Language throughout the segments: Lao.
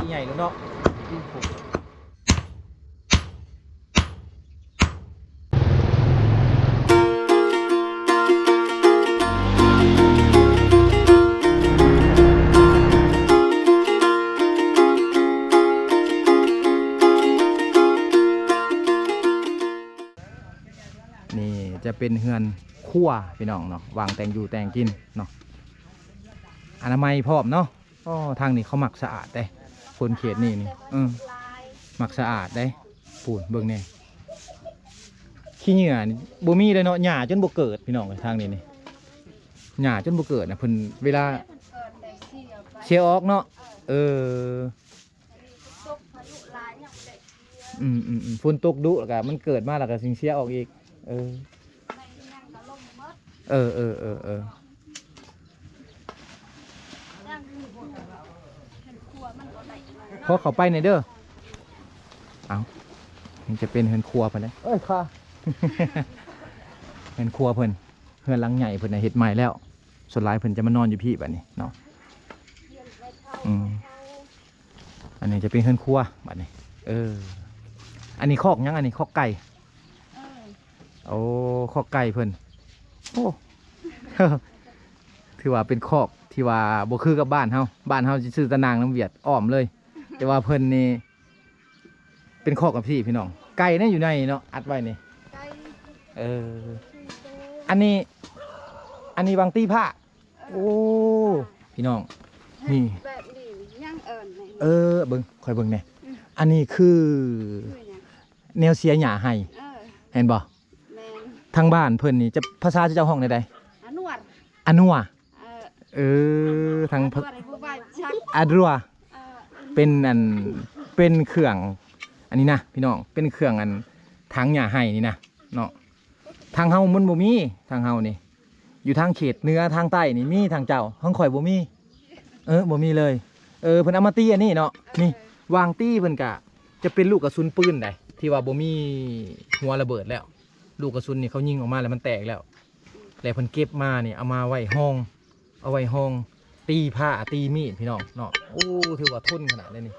ໃຫຍ່ເນາະ. ນີ້ຈະເປັນເຮືອນຄົວພີ່ນ້ອງເນາະ ວາງແຕ່ງຢູ່ແຕ່ງກິນເນາະ ອະນາໄມພ້ອມເນາະ. ອໍ ທາງນີ້ເຂົາມັກສະອາດເດ້ ຄົນເຂດນີ້ນີ້ ເອີ ມັກສະອາດເດ້. ປູນເບິ່ງແດ່ ຂີ້ເຫຍື້ອນີ້ບໍ່ມີເລີຍເນາະ ຫຍ້າຈົນບໍ່ເກີດພີ່ນ້ອງເອີຍ ທາງນີ້ນີ້ ຫຍ້າຈົນບໍ່ເກີດນະ ເພິ່ນເວລາເສຍອອກເນາະ. ເອີ ອືມໆໆ ຝົນຕົກດຸ ແລ້ວກະມັນເກີດມາ ແລ້ວກະຊິເສຍອອກອີກ. ເອີ ເອີໆໆໆ ຂໍເຂົ້າໄປແດ່ເດີ. ເອົ້າ ນີ້ຈະເປັນເຮືອນຄົວເພິ່ນເດ້ ເອີຍ ຄ່າ ເຮືອນຄົວເພິ່ນ ເຮືອນຫຼັງໃຫຍ່ເພິ່ນນະ ເຮັດໃໝ່ແລ້ວ ສ່ວນຫຼາຍເພິ່ນຈະມານອນຢູ່ພີ້ບັດນີ້ເນາະ. ອືມ ອັນນີ້ຈະເປັນເຮືອນຄົວບັດນີ້. ເອີ ອັນນີ້ຄອກຫຍັງ? ອັນນີ້ຄອກໄກ່. ເອີ ໂອ້ ຄອກໄກ່ເພິ່ນ. ໂອ້ ຖືວ່າເປັນຄອກທີ່ວ່າບໍ່ຄືກັບບ້ານເຮົາ ບ້ານເຮົາຊິຊື້ຕາໜ່າງນຳຫວຽດອ້ອມເລີຍ ແຕ່ວ່າເພິ່ນນີ້ເປັນຄອກກັບທີ່ພີ່ນ້ອງ ໄກ່ນະຢູ່ໃນເນາະ ອັດໄວ້ນີ້. ເອີ ອັນນີ້ ອັນນີ້ວາງຕີພ້າ. ໂອ້ ພີ່ນ້ອງ ນີ້ ແບບນີ້ຍັງເອີ້ນ ເອີ ເບິ່ງ ຂ້ອຍເບິ່ງແດ່. ອັນນີ້ຄື ຄືຫຍັງ? ແນວເສຍຫຍ້າໄຮ່ ເອີ ເຫັນບໍ່? ແມ່ນ ທາງບ້ານເພິ່ນນີ້ຈະ ພາສາເຈົ້າຮ້ອງແນວໃດ? ອານົວ ອານົວ. ເອີ ເອີ ທາງ ອານົວ ອານົວ ເອີ ເປັນອັນ ເປັນເຄື່ອງ ອັນນີ້ນະພີ່ນ້ອງ ເປັນເຄື່ອງອັນ ຖາງຫຍ້າໄຮ່ນີ້ນະເນາະ. ທາງເຮົາມັນບໍ່ມີ ທາງເຮົານີ້ ຢູ່ທາງເຂດເໜືອທາງໃຕ້ນີ້ມີ ທາງເຈົ້າ ທາງຂ້ອຍບໍ່ມີ. ເອີ ບໍ່ມີເລີຍ. ເອີ ເພິ່ນເອົາມາຕີອັນນີ້ເນາະ. ນີ້ ວາງຕີເພິ່ນກະຈະເປັນລູກກະສຸນປືນໃດ ທີ່ວ່າບໍ່ມີຫົວລະເບີດແລ້ວ ລູກກະສຸນນີ້ເຂົາຍິງອອກມາແລ້ວມັນແຕກແລ້ວ ແລ້ວເພິ່ນເກັບມານີ້ເອົາມາໄວ້ຮອງ ເອົາໄວ້ຮອງຕີພ້າຕີມີດພີ່ນ້ອງເນາະ. ໂອ້ ຖືວ່າທົນຂະໜາດໃດນີ້.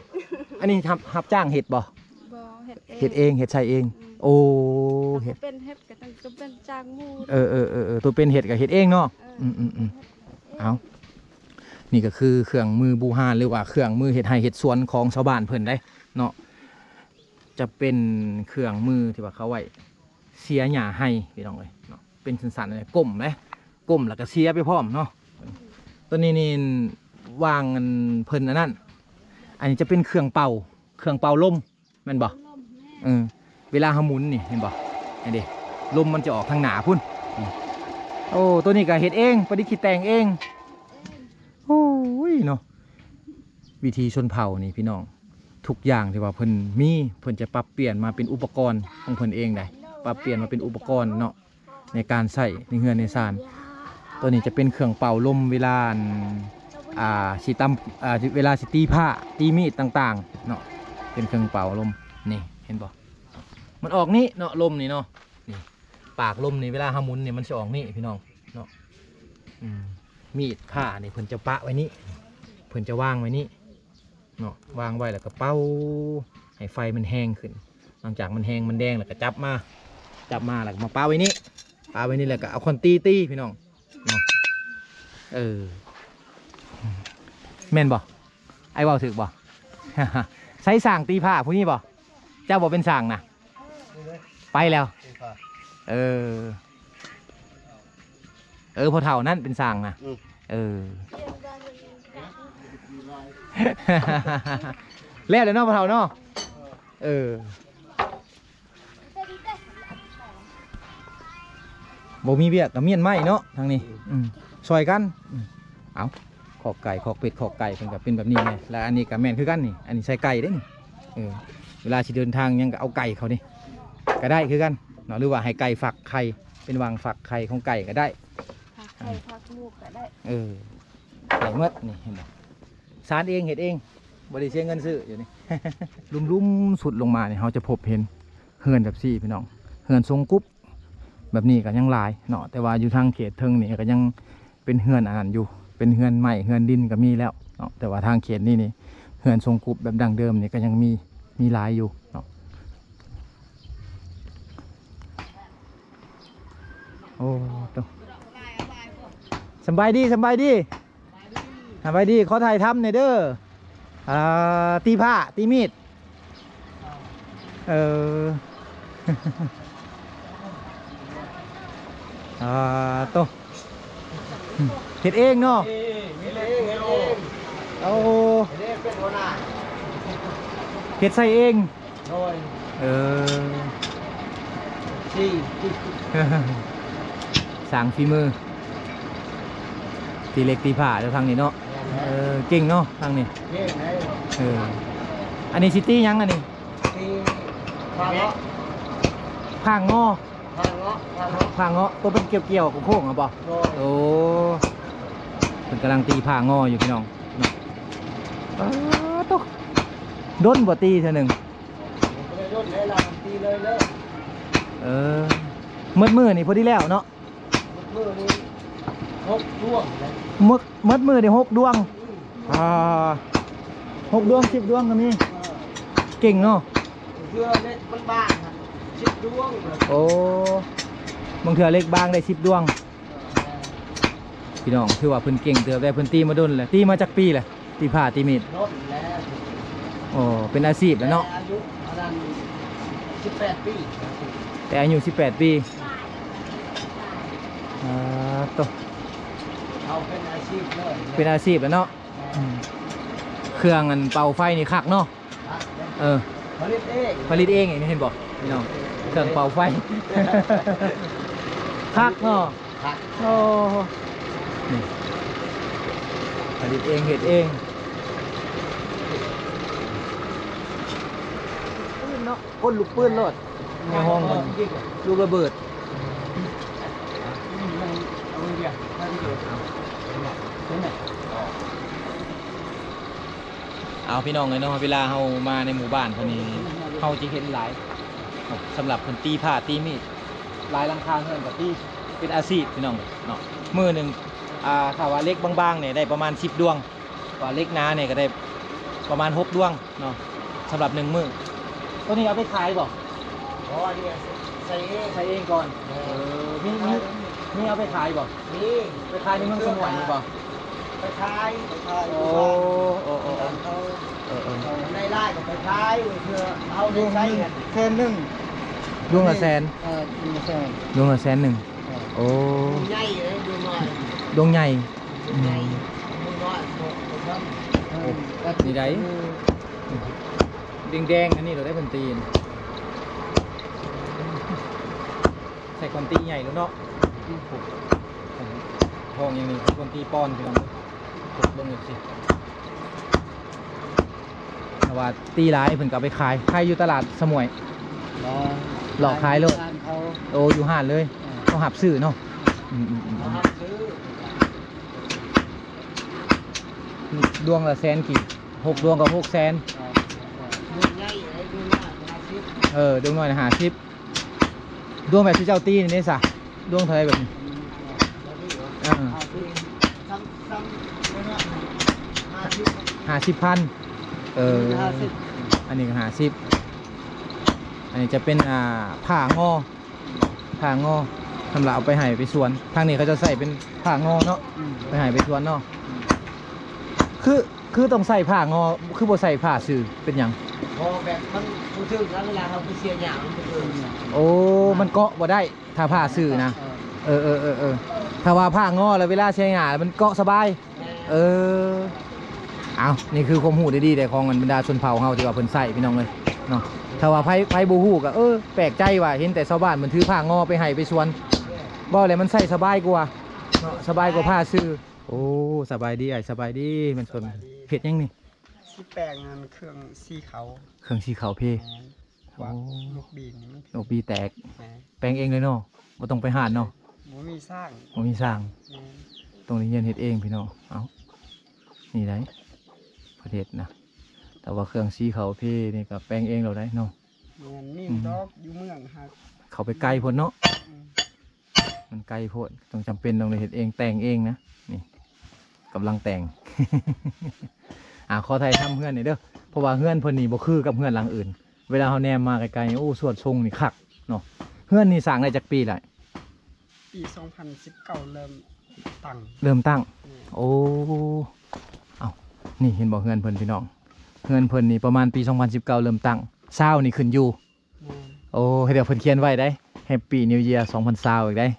ອັນນີ້ຮັບ ຮັບຈ້າງເຮັດບໍ່? ບໍ່ ເຮັດເອງ ເຮັດເອງ ເຮັດໃຊ້ເອງ. ອືມ ໂອ້ ເຮັດ ເປັນເຮັດກະຕ້ອງ ເປັນຈ້າງໝູ່. ເອີໆໆໆ ຕົວເປັນເຮັດກະເຮັດເອງເນາະ. ເອີ ອືມໆໆ ເອົາ ນີ້ກະຄືເຄື່ອງມືບູຮານ ຫຼືວ່າເຄື່ອງມືເຮັດໄຮ່ເຮັດສວນຂອງຊາວບ້ານເພິ່ນໃດເນາະ. ຈະເປັນເຄື່ອງມືທີ່ວ່າເຂົາໄວ້ເສຍຫຍ້າໄຮ່ພີ່ນ້ອງເອີຍເນາະ. ເປັນສັ້ນໆ ກົ້ມເດ້ ກົ້ມແລ້ວກະເສຍໄປພ້ອມເນາະ. ຕົວນີ້ນີ້ວາງອັນເພິ່ນອັນນັ້ນ ອັນນີ້ຈະເປັນເຄື່ອງເປົ່າ ເຄື່ອງເປົ່າລົມແມ່ນບໍ່? ເອີ ເວລາເຮົາໝູນນີ້ເຫັນບໍ່? ເຫັນເດ້ ລົມມັນຈະອອກທາງໜ້າພຸ້ນ. ໂອ້ ຕົວນີ້ກະເຮັດເອງ ປະດິດຄິດແຕ່ງເອງ. ໂອ້ຍເນາະ ວິຖີຊົນເຜົ່ານີ້ພີ່ນ້ອງ ທຸກຢ່າງທີ່ວ່າເພິ່ນມີ ເພິ່ນຈະປັບປ່ຽນມາເປັນອຸປະກອນຂອງເພິ່ນເອງໃດ໋ ປັບປ່ຽນມາເປັນອຸປະກອນເນາະ ໃນການໃຊ້ໃນເຮືອນໃນຊານ. ຕົວນີ້ຈະເປັນເຄື່ອງເປົ່າລົມເວລາ ອັນ ອ່າ ຊິຕຳ ອ່າ ເວລາຊິຕີພ້າຕີມີດຕ່າງໆເນາະ ເປັນເຄື່ອງເປົ່າລົມ. ນີ້ເຫັນບໍ່? ມັນອອກນີ້ເນາະ ລົມນີ້ເນາະ ນີ້ ປາກລົມນີ້ ເວລາເຮົາໝູນນີ້ ມັນຊິອອກນີ້ພີ່ນ້ອງເນາະ. ອືມ ມີດພ້ານີ້ເພິ່ນຈະປະໄວ້ນີ້ ເພິ່ນຈະວາງໄວ້ນີ້ ເນາະ ວາງໄວ້ແລ້ວກະເປົ່າໃຫ້ໄຟມັນແຮງຂຶ້ນ. ຫຼັງຈາກມັນແຮງມັນແດງແລ້ວກະຈັບມາ ຈັບມາແລ້ວກະມາປະໄວ້ນີ້ ປະໄວ້ນີ້ແລ້ວກະເອົາຄ້ອນຕີຕີພີ່ນ້ອງເນາະ. ເອີ ແມ່ນບໍ່? ອ້າຍເວົ້າຖືກບໍ່? ໃສຊ່າງຕີພ້າຜູ້ນີ້ບໍ່? ເຈົ້າບໍ່ເປັນຊ່າງນະ? ໄປແລ້ວ. ເອີ ເອີ ພໍ່ເຖົ້ານັ້ນເປັນຊ່າງນະ. ອືມ ເອີ ແລ້ວແຫຼະເນາະພໍ່ເຖົ້າເນາະ. ເອີ ບໍ່ມີວຽກກະມ້ຽນໄມ້ເນາະທາງນີ້. ອືມ ອືມ ຊ່ອຍກັນ. ອືມ ເອົ້າ ຄອກໄກ່ ຄອກເປັດ ຄອກໄກ່ເພິ່ນກະເປັນແບບນີ້ແຫຼະ. ແລ້ວອັນນີ້ກະແມ່ນຄືກັນນີ້ ອັນນີ້ໃສ່ໄກ່ເດ້ນີ້. ເອີ ເວລາຊິເດີນທາງຫຍັງກະເອົາໄກ່ເຂົ້ານີ້ກະໄດ້ຄືກັນເນາະ ຫຼືວ່າໃຫ້ໄກ່ຟັກໄຂ່ ເປັນວາງຟັກໄຂ່ຂອງໄກ່ກະໄດ້ ຟັກໄຂ່ ອືມ ຟັກໝູກກະໄດ້. ເອີ ໄດ້ໝົດນີ້ ເຫັນບໍ່? ສານເອງ ເຮັດເອງ ບໍ່ໄດ້ເສຍເງິນຊື້ຢູ່ນີ້. ລຸ່ມໆ ສຸດລົງມານີ້ ເຮົາຈະພົບເຫັນເຮືອນແບບຊີ້ພີ່ນ້ອງ ເຮືອນຊົງກຸບແບບນີ້ກະຍັງຫຼາຍເນາະ. ແຕ່ວ່າຢູ່ທາງເຂດເທິງນີ້ກະຍັງເປັນເຮືອນອັນນັ້ນຢູ່ ເປັນເຮືອນໄມ້ເຮືອນດິນກະມີແລ້ວເນາະ. ແຕ່ວ່າທາງເຂດນີ້ນີ້ ເຮືອນຊົງກຸບແບບດັ້ງເດີມນີ້ກໍຍັງມີ ມີຫຼາຍຢູ່ເນາະ. ໂອ້ ໂຕ ສຳບາຍດີ ສຳບາຍດີ ສຳບາຍດີ ຂໍຖ່າຍທຳແດ່ເດີ. ອ່າ ຕີພ້າ ຕີມີດ ເອີ ອ່າ ໂຕ ເຮັດເອງເນາະ? ເຮັດເອງ ເຮັດເອງ ໂອ້ ເຮັດເອງ ເປັນຫົວໜ້າ ເຮັດໃສ່ເອງ. ໂດຍ ເອີ ສີ່ ສ້າງຝີມື ຕີເຫຼັກຕີພ້າແລ້ວທາງນີ້ເນາະ. ແມ່ນແລ້ວ ເອີ ເກັ່ງເນາະທາງນີ້ ເກັ່ງເດ້. ເອີ ອັນນີ້ຊິຕີຫຍັງອັນນີ້? ຕີຜາງເງາະ ຜາງງໍ ຜາງເງາະ ຜາງເງາະ ຜາງເງາະ ໂຕເປັນກ່ຽວໆໂຄ້ງໆຫັ້ນບໍ່? ໂດຍ ໂອ້ ເພິ່ນກຳລັງຕີຜາງງໍຢູ່ພີ່ນ້ອງເນາະ. ປາດໂຕ ດົນບໍ່ຕີເທື່ອໜຶ່ງ? ບໍ່ໄດ້ດົນເດ້ ລາວຕີເລີຍເລີຍ. ເອີ ໝົດມື້ນີ້ພໍດີແລ້ວເນາະ? ໝົດມື້ນີ້ຫົກດວງເດ້ ໝົດ ໝົດມື້ໄດ້ຫົກດວງ. ອືມ ອ່າ ຫົກດວງ ສິບດວງກໍມີ. ເອີ ເກັ່ງເນາະ. ບາງເທື່ອເຫຼັກມັນບາງ ສິບດວງ. ໂອ້ ບາງເທື່ອເຫຼັກບາງໄດ້ສິບດວງ. ເອີ ພີ່ນ້ອງ ຖືວ່າເພິ່ນເກັ່ງເຕີບແລ້ວ ເພິ່ນຕີມາດົນແລ້ວ. ຕີມາຈັກປີແລ້ວ? ຕີພ້າຕີມີດ ດົນແລ້ວ. ໂອ້ ເປັນອາຊີບແລ້ວເນາະ. ແຕ່ອາຍຸອັນນັ້ນສິບແປດປີ ແຕ່ອາຍຸສິບແປດປີ. ອ່າ ໂຕ ເອົາເປັນອາຊີບເລີຍ ເປັນອາຊີບແລ້ວເນາະ. ແມ່ນ ອືມ ເຄື່ອງອັນເປົ່າໄຟນີ້ຄັກເນາະ. ເອີ ຜະລິດເອງ ຜະລິດເອງນີ້ ເຫັນບໍ່ພີ່ນ້ອງ? ເຄື່ອງເປົ່າໄຟ ຄັກເນາະ. ຄັກ ໂອ້ ນີ້ ຜະລິດເອງ ເຮັດເອງ. ປືນເນາະ ກົ້ນລູກປືນໂລດ ໃນຫ້ອງມັນ ລູກລະເບີດ. ເອົາ ພີ່ນ້ອງເອີຍເນາະ ເວລາເຮົາມາໃນໝູ່ບ້ານເພິ່ນນີ້ ເຮົາຈະເຫັນຫຼາຍເນາະ ສຳລັບເພິ່ນຕີພ້າຕີມີດ. ຫຼາຍຫຼັງຄາເຮືອນກໍຕີເປັນອາຊີບ ພີ່ນ້ອງເນາະ. ມື້ໜຶ່ງ ອ່າ ຖ້າວ່າເຫຼັກບາງໆນີ້ໄດ້ປະມານສິບດວງ, ວ່າເຫຼັກໜານີ້ກໍໄດ້ປະມານຫົກດວງເນາະ ສຳລັບໜຶ່ງມື້. ໂຕນີ້ເອົາໄປຂາຍບໍ່? ບໍ່ ອັນນີ້ໃສ່ເອງ ໃສ່ເອງກ່ອນ. ເອີ ມີ ມີ ມີເອົາໄປຂາຍບໍ່? ມີ ໄປຂາຍໃນເມືອງສະໝວຍນີ້ບໍ່? ໄປຂາຍ ໄປຂາຍ. ໂອ້ ໂອ້ ໂອ້ ໂອ້ ເຂົາ ເອີ ເອີ ເຂົາໄດ້ຫຼາຍກໍໄປຂາຍ ເພື່ອເຮົາໄດ້ໃຊ້. ດວງໜຶ່ງແສນໜຶ່ງ ດວງລະແສນ. ເອີ ດວງລະແສນ ດວງລະແສນໜຶ່ງ. ເອີ ໂອ້ ດວງໃຫຍ່ເດ້ ດວງນ້ອຍ ດວງໃຫຍ່. ອືມ ດວງໃຫຍ່ ດວງນ້ອຍ ດວງ ດວງນ້ອຍ. ໂອ້ ເອີ ນີ້ໄດ ແດງໆ ອັນນີ້ໂລດໄດ ເພິ່ນຕີນ ໃສ່ຄອນຕີໃຫຍ່ໂລດເນາະ. ອືມ ຫ້ອງຢ່າງນີ້ຄືຄອນຕີປ້ອນ ພີ່ນ້ອງເອີຍ. ຕົກລົງຈັ່ງຊີ້ ແຕ່ວ່າຕີຫຼາຍເພິ່ນກໍເອົາໄປຂາຍ ຂາຍຢູ່ຕະຫຼາດສະໝວຍ. ບໍ່ ຫຼອກຂາຍໂລດ. ຮ້ານເຂົາ ໂອ້ ຢູ່ຮ້ານເລີຍ. ເອີ ເຂົາຮັບຊື້ເນາະ. ອືມ ອືມ ອືມ ເຂົາຮັບຊື້. ດວງລະແສນກີບ ຫົກດວງກໍຫົກແສນ. ເອີ ດວງໃຫຍ່ ເອີ ດວງນ້ອຍຫ້າສິບ. ເອີ ດວງນ້ອຍຫ້າສິບ. ດວງແບບທີ່ເຈົ້າຕີນີ້ເດ້ຊະ ດວງເທົ່າໃດແບບນີ້? ເອີ ຫ້າສິບ ພັນ. ເອີ ອັນນີ້ກໍຫ້າສິບ ອັນນີ້ກໍຫ້າສິບ. ອັນນີ້ຈະເປັນ ອ່າ ຜ້າງໍ ຜ້າງໍ ສຳລັບເອົາໄປໄຮ່ໄປສວນ. ທາງນີ້ເຂົາເຈົ້າໃຊ້ເປັນຜ້າງໍເນາະ. ອືມ ໄປໄຮ່ໄປສວນເນາະ. ອືມ ຄື ຄືຕ້ອງໃຊ້ຜ້າງໍ ຄືບໍ່ໃຊ້ຜ້າຊື່ ເປັນຫຍັງ? ບໍ່ ແບບມັນບໍ່ຖືກນະ ເວລາເຮົາໄປເສຍຫຍ້າມັນບໍ່ຖືກ. ໂອ້ ມັນເກາະບໍ່ໄດ້ ຖ້າຜ້າຊື່ນະ. ເອີ ເອີ ເອີ ເອີ ເອີ ຖ້າວ່າຜ້າງໍແລ້ວ ເວລາເສຍຫຍ້າມັນເກາະສະບາຍ. ແມ່ນ ເອີ ເອົາ ນີ້ຄືຄວາມຮູ້ດີໆ ແດ່ຂອງບັນດາຊົນເຜົ່າເຮົາທີ່ວ່າເພິ່ນໃຊ້ ພີ່ນ້ອງເອີຍເນາະ. ຖ້າວ່າໃຜ ໃຜບໍ່ຮູ້ກໍ ເອີ ແປກໃຈວ່າເຫັນແຕ່ຊາວບ້ານເພິ່ນຖືຜ້າງໍໄປໄຮ່ໄປສວນ. ແມ່ນ ເວົ້າແລ້ວມັນໃຊ້ສະບາຍກວ່າເນາະ ສະບາຍກວ່າຜ້າຊື່. ໂອ້ ສະບາຍດີອ້າຍ ສະບາຍດີ. ແມ່ນເພິ່ນ ສະບາຍດີ ເຮັດຫຍັງນີ້? ຊິແປງອັນເຄື່ອງສີເຂົ້າ ເຄື່ອງສີເຂົ້າເພ. ແມ່ນ ໂອ້ ວ່າລູກບີນີ້ມັນ ລູກບີແຕກ. ແມ່ນ ແປງເອງເລີຍເນາະ ບໍ່ຕ້ອງໄປຮ້ານເນາະ. ບໍ່ມີຊ່າງ ບໍ່ມີຊ່າງ. ແມ່ນ ຕ້ອງໄດ້ຮຽນເຮັດເອງພີ່ນ້ອງ. ເອົ້າ ນີ້ໄດ໋ປະເທດນະ ແຕ່ວ່າເຄື່ອງສີເຂົ້າເພນີ້ກໍແປງເອງໂລດໄດ໋ເນາະ. ແມ່ນ ມີ ອືມ ດອກຢູ່ເມືອງຫາກ ເຂົ້າໄປໄກໂພດເນາະ. ອືມ ມັນໄກໂພດ ຕ້ອງຈຳເປັນຕ້ອງໄດ້ເຮັດເອງ ແຕ່ງເອງນະ. ນີ້ກຳລັງແຕ່ງ ອ່າ ຂໍຖ່າຍທຳເຮືອນນີ້ເດີ້ ເພາະວ່າເຮືອນເພິ່ນນີ້ບໍ່ຄືກັບເຮືອນຫຼັງອື່ນ. ເວລາເຮົາແນມມາໄກໆ ໂອ້ ສວດຊົງນີ້ຄັກເນາະ. ເຮືອນນີ້ສ້າງໄດ້ຈັກປີແລ້ວ? ປີສອງພັນສິບເກົ້າເລີ່ມຕັ້ງ ເລີ່ມຕັ້ງ. ແມ່ນ. ໂອ້ ເອົ້າ ນີ້ເຫັນບໍ່ເຮືອນເພິ່ນພີ່ນ້ອງ? ເຮືອນເພິ່ນນີ້ປະມານປີສອງພັນສິບເກົ້າເລີ່ມຕັ້ງ ຊາວນີ້ຂຶ້ນຢູ່. ແມ່ນ. ໂອ້ ດຽວເພິ່ນຂຽນໄວ້ໄດ໋ Happy New Year ສອງພັນຊາວອີກໄດ໋.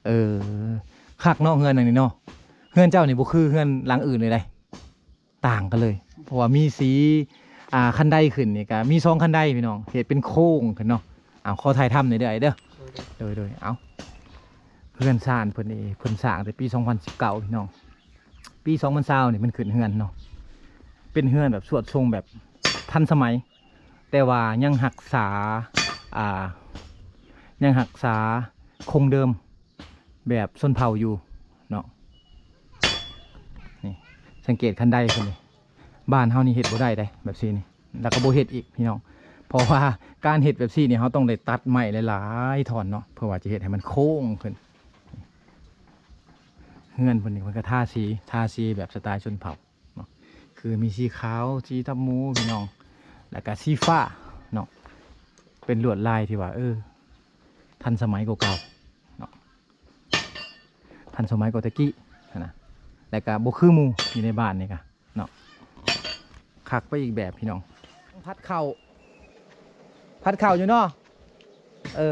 ເອີ ຄັກເນາະ ເຮືອນຫຼັງນີ້ເນາະ. ເຮືອນເຈົ້ານີ້ບໍ່ຄືເຮືອນຫຼັງອື່ນເລີຍໄດ໋. ຕ່າງກັນເລີຍ ເພາະວ່າມີສີ ອ່າ ຄັນໄດຂຶ້ນນີ້ກະມີສອງຄັນໄດພີ່ນ້ອງ ເຮັດເປັນໂຄ້ງຂຶ້ນເນາະ. ເອົາ ຂໍຖ່າຍທຳໜ່ອຍເດີ້ ອ້າຍເດີ້. ໂດຍ ໂດຍ ໂດຍ. ເອົາ ເຮືອນຊານເພິ່ນນີ້ ເພິ່ນສ້າງແຕ່ປີສອງພັນສິບເກົ້າພີ່ນ້ອງ. ປີສອງພັນຊາວນີ້ເພິ່ນຂຶ້ນເຮືອນເນາະ ເປັນເຮືອນແບບສວດຊົງແບບທັນສະໄໝ ແຕ່ວ່າຍັງຮັກສາ ອ່າ ຍັງຮັກສາຄົງເດີມ ແບບຊົນເຜົ່າຢູ່ເນາະ. ນີ້ ສັງເກດຄັນໄດເພິ່ນນີ້ ບ້ານເຮົານີ້ເຮັດບໍ່ໄດ້ເດ້ ແບບຊີ້ນີ້ ແລ້ວກໍບໍ່ເຮັດອີກພີ່ນ້ອງ ເພາະວ່າການເຮັດແບບຊີ້ນີ້ ເຮົາຕ້ອງໄດ້ຕັດໄມ້ຫຼາຍໆທ່ອນເນາະ ເພື່ອວ່າຈະເຮັດໃຫ້ມັນໂຄ້ງຂຶ້ນ. ເຮືອນເພິ່ນນີ້ ເພິ່ນກໍທາສີ ທາສີແບບສະໄຕລ໌ຊົນເຜົ່າ ເນາະ ຄືມີສີຂາວ ສີທັບໝູພີ່ນ້ອງ ແລ້ວກະສີຟ້າເນາະ ເປັນລວດລາຍທີ່ວ່າ ເອີ ທັນສະໄໝກວ່າເກົ່າເນາະ ທັນສະໄໝກວ່າແຕ່ກີ້ຫັ້ນນະ ແລ້ວກະບໍ່ຄືໝູ່ຢູ່ໃນບ້ານນີ້ກະເນາະ. ຄັກໄປອີກແບບພີ່ນ້ອງ. ຜັດເຂົ້າ ຜັດເຂົ້າຢູ່ເນາະ ເອີ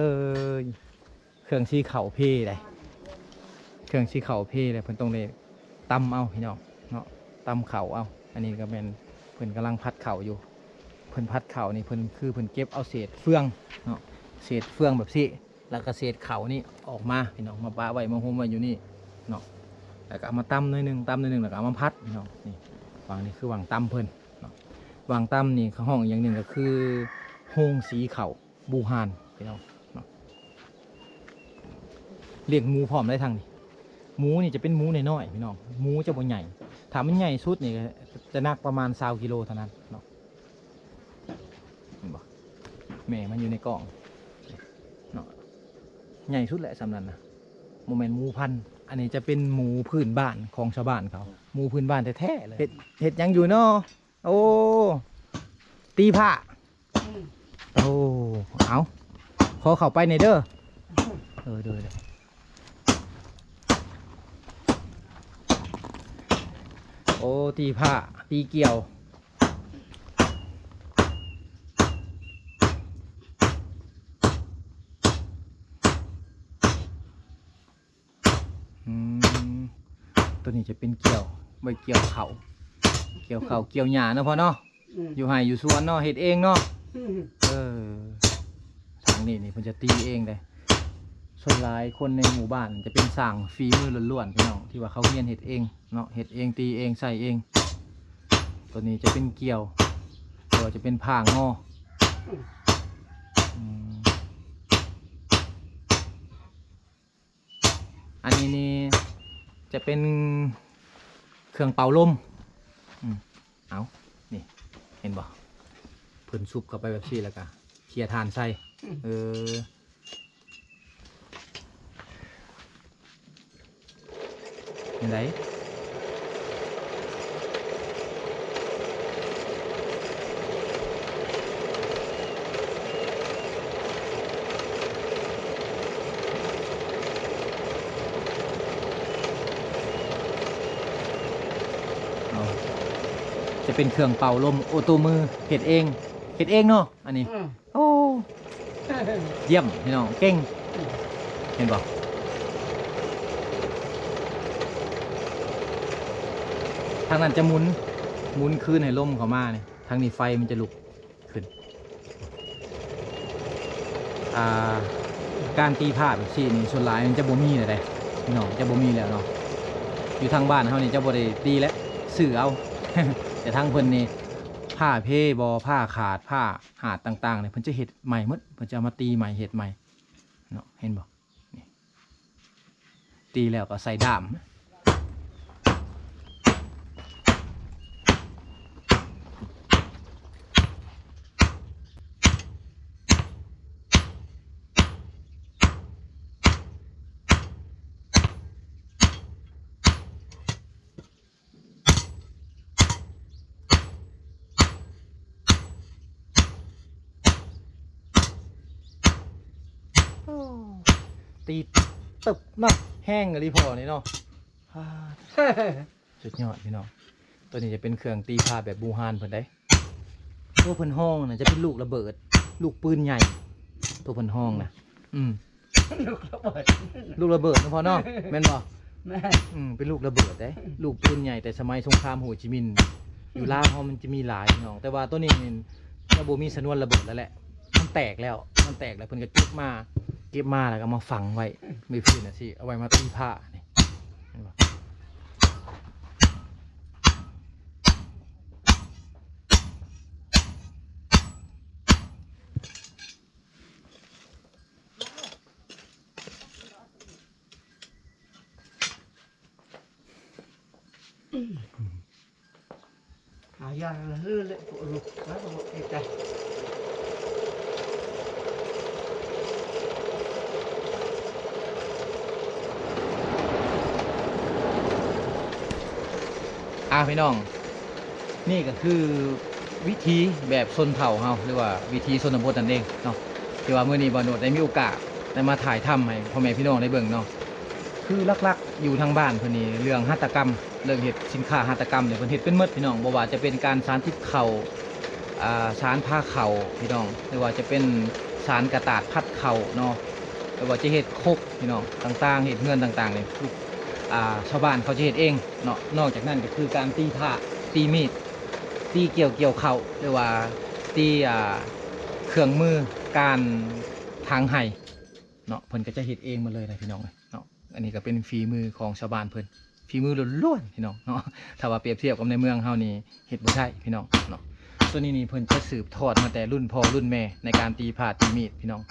ເຄື່ອງສີເຂົ້າເພໄດ໋ ເຄື່ອງສີເຂົ້າເພໄດ໋ ເພິ່ນຕ້ອງໄດ້ຕຳເອົາພີ່ນ້ອງເນາະ ຕຳເຂົ້າເອົາ. ອັນນີ້ກໍແມ່ນເພິ່ນກຳລັງຜັດເຂົ້າຢູ່ ເພິ່ນຜັດເຂົ້ານີ້ ເພິ່ນ ຄືເພິ່ນເກັບເອົາເສດເຟືອງເນາະ ເສດເຟືອງແບບຊີ້ ແລ້ວກໍເສດເຂົ້ານີ້ອອກມາພີ່ນ້ອງ ມາປະໄວ້ ມາໂຮມໄວ້ຢູ່ນີ້ເນາະ ແລ້ວກໍເອົາມາຕຳໜ້ອຍໜຶ່ງ ຕຳໜ້ອຍໜຶ່ງ ແລ້ວກໍເອົາມາຜັດພີ່ນ້ອງ. ນີ້ ຫວ່າງນີ້ຄືຫວ່າງຕຳເພິ່ນເນາະ ຫວ່າງຕຳນີ້ເຂົາຮ້ອງອີກຢ່າງໜຶ່ງກໍຄືໂຮງສີເຂົ້າ ບູຮານພີ່ນ້ອງເນາະ. ລ້ຽງໝູພ້ອມໄດ໋ທາງນີ້ ໝູນີ້ຈະເປັນໝູນ້ອຍໆພີ່ນ້ອງ ໝູຈະບໍ່ໃຫຍ່ ຖ້າມັນໃຫຍ່ສຸດນີ້ຈະໜັກປະມານຊາວກິໂລເທົ່ານັ້ນເນາະ. ເຫັນບໍ່ ແມ່ມັນຢູ່ໃນກ້ອງເນາະ ໃຫຍ່ສຸດແຫຼະສ່ຳນັ້ນນະ ບໍ່ແມ່ນໝູພັນ. ອັນນີ້ຈະເປັນໝູພື້ນບ້ານຂອງຊາວບ້ານເຂົາ ໝູພື້ນບ້ານແທ້ໆເລີຍ. ເຮັດ ເຮັດຫຍັງຢູ່ເນາະ? ໂອ້ ຕີພ້າ ອືມ ໂອ້ ເອົາ ຂໍເຂົ້າໄປແດ່ເດີ້. ເອີ ໂດຍ ໂດຍ. ໂອ້ ຕີພ້າ ຕີກ່ຽວ. ອືມ ໂຕນີ້ຈະເປັນກ່ຽວ ໄວ້ກ່ຽວເຂົ້າ ກ່ຽວເຂົ້າກ່ຽວຫຍ້າເນາະພໍ່ເນາະ. ອືມ ຢູ່ໄຮ່ຢູ່ສວນເນາະ ເຮັດເອງເນາະ. ອືມ ເອີ ຊ່າງນີ້ນີ້ເພິ່ນຈະຕີເອງເດ້. ສ່ວນຫຼາຍຄົນໃນໝູ່ບ້ານຈະເປັນຊ່າງຝີມືລ້ວນໆ ພີ່ນ້ອງ ທີ່ວ່າເຂົາຮຽນເຮັດເອງເນາະ ເຮັດເອງ ຕີເອງ ໃສ່ເອງ. ໂຕນີ້ຈະເປັນກ່ຽວ ຫຼືວ່າຈະເປັນພ້າງໍ. ອືມ ອືມ ອັນນີ້ນີ້ຈະເປັນເຄື່ອງເປົ່າລົມ. ອືມ ເອົາ ນີ້ ເຫັນບໍ່ ເພິ່ນຊຸບເຂົ້າໄປແບບຊີ້ ແລ້ວກະເຄຍຖ່ານໃສ່. ອືມ ເອີ ຈັ່ງໃດ? ເອົາ ຈະເປັນເຄື່ອງເປົ່າລົມໂອໂຕມື ເຮັດເອງ ເຮັດເອງເນາະ ອັນນີ້. ອືມ ໂອ້ ຢ້ຽມພີ່ນ້ອງ ເກັ່ງ. ເຫັນບໍ່ ທາງນັ້ນຈະໝູນ ໝູນຄືນໃຫ້ລົມເຂົ້າມານີ້ ທາງນີ້ໄຟມັນຈະລຸກຂຶ້ນ. ອ່າ ການຕີພ້າແບບຊີ້ນີ້ ສ່ວນຫຼາຍມັນຈະບໍ່ມີແລ້ວເດ້ພີ່ນ້ອງ ຈະບໍ່ມີແລ້ວເນາະ. ຢູ່ທາງບ້ານເຮົານີ້ຈະບໍ່ໄດ້ຕີແລ້ວ ຊື້ເອົາ ແຕ່ທາງເພິ່ນນີ້ ພ້າເພບໍ່ ພ້າຂາດ ພ້າ ຫາດຕ່າງໆນີ້ ເພິ່ນຈະເຮັດໃໝ່ໝົດ ເພິ່ນຈະເອົາມາຕີໃໝ່ ເຮັດໃໝ່ເນາະ. ເຫັນບໍ່ ນີ້ ຕີແລ້ວກໍໃສ່ດ້າມ. ຕີຕຶບເນາະ ແຮງອີ່ຫຼີພໍ່ນີ້ເນາະ. ອ່າ ສຸດຍອດພີ່ນ້ອງ. ຕົວນີ້ຈະເປັນເຄື່ອງຕີພ້າແບບບູຮານເພິ່ນເດ້. ຕົວເພິ່ນຮ້ອງນະຈະເປັນລູກລະເບີດ ລູກປືນໃຫຍ່ ຕົວເພິ່ນຮ້ອງນະ. ອືມ ລູກລະເບີດ ລູກລະເບີດເນາະພໍ່ເນາະ ແມ່ນບໍ່? ແມ່ນ. ອືມ ເປັນລູກລະເບີດເດ້ ລູກປືນໃຫຍ່ແຕ່ສະໄໝສົງຄາມໂຮຈິມິນ ຢູ່ລາວເຮົາມັນຈະມີຫຼາຍພີ່ນ້ອງ. ແຕ່ວ່າຕົວນີ້ນີ້ຈະບໍ່ມີຊະນວນລະເບີດແລ້ວແຫຼະ ມັນແຕກແລ້ວ ມັນແຕກແລ້ວ ເພິ່ນກໍເກັບມາ ເກັບມາແລ້ວກໍເອົາມາຝັງໄວ້ ມື້ຄືນນະຊິເອົາໄວ້ມາຕີພ້ານີ້ ເຫັນບໍ່? ຫາຢາກເລີຍ ເລະໂປະລຸກ ແລ້ວກໍບໍ່ເອໃຈ. ອ່າ ພີ່ນ້ອງ ນີ້ກໍຄືວິຖີແບບຊົນເຜົ່າເຮົາ ຫຼືວ່າວິຖີຊົນນະບົດນັ້ນເອງເນາະ ທີ່ວ່າມື້ນີ້ບ່າວໂນດໄດ້ມີໂອກາດໄດ້ມາຖ່າຍທຳໃຫ້ພໍ່ແມ່ພີ່ນ້ອງໄດ້ເບິ່ງເນາະ. ຄືຫຼັກໆຢູ່ທາງບ້ານເພິ່ນນີ້ ເລື່ອງຫັດຖະກຳ ເລື່ອງເຮັດສິນຄ້າຫັດຖະກຳນີ້ ເພິ່ນເຮັດເປັນໝົດພີ່ນ້ອງ. ບໍ່ວ່າຈະເປັນການສານຕິດເຂົ້າ ອ່າ ສານຜ່າເຂົ້າພີ່ນ້ອງ ຫຼືວ່າຈະເປັນສານກະຕາດພັດເຂົ້າເນາະ ຫຼືວ່າຈະເຮັດຄົກພີ່ນ້ອງ ຕ່າງໆ ເຮັດເຮືອນຕ່າງໆນີ້ ອ່າ ຊາວບ້ານເຂົາຈະເຮັດເອງເນາະ. ນອກຈາກນັ້ນກໍຄືການຕີພ້າ ຕີມີດ ຕີກ່ຽວ ກ່ຽວເຂົ້າ ຫຼືວ່າຕີ ອ່າ ເຄື່ອງມືການຖາງໄຮ່ເນາະ ເພິ່ນກໍຈະເຮັດເອງໝົດເລີຍນະພີ່ນ້ອງເອີຍເນາະ. ອັນນີ້ກໍເປັນຝີມືຂອງຊາວບ້ານເພິ່ນ ຝີມືລ້ວນໆ ພີ່ນ້ອງເນາະ. ຖ້າວ່າປຽບທຽບກັບໃນເມືອງເຮົານີ້ເຮັດບໍ່ໄດ້ພີ່ນ້ອງເນາະ. ຕົວນີ້ນີ້ເພິ່ນຈະສືບທອດມາແຕ່ລຸ້ນພໍ່ລຸ້ນແມ່ໃນການຕີພ້າຕີມີດພີ່ນ້ອງ.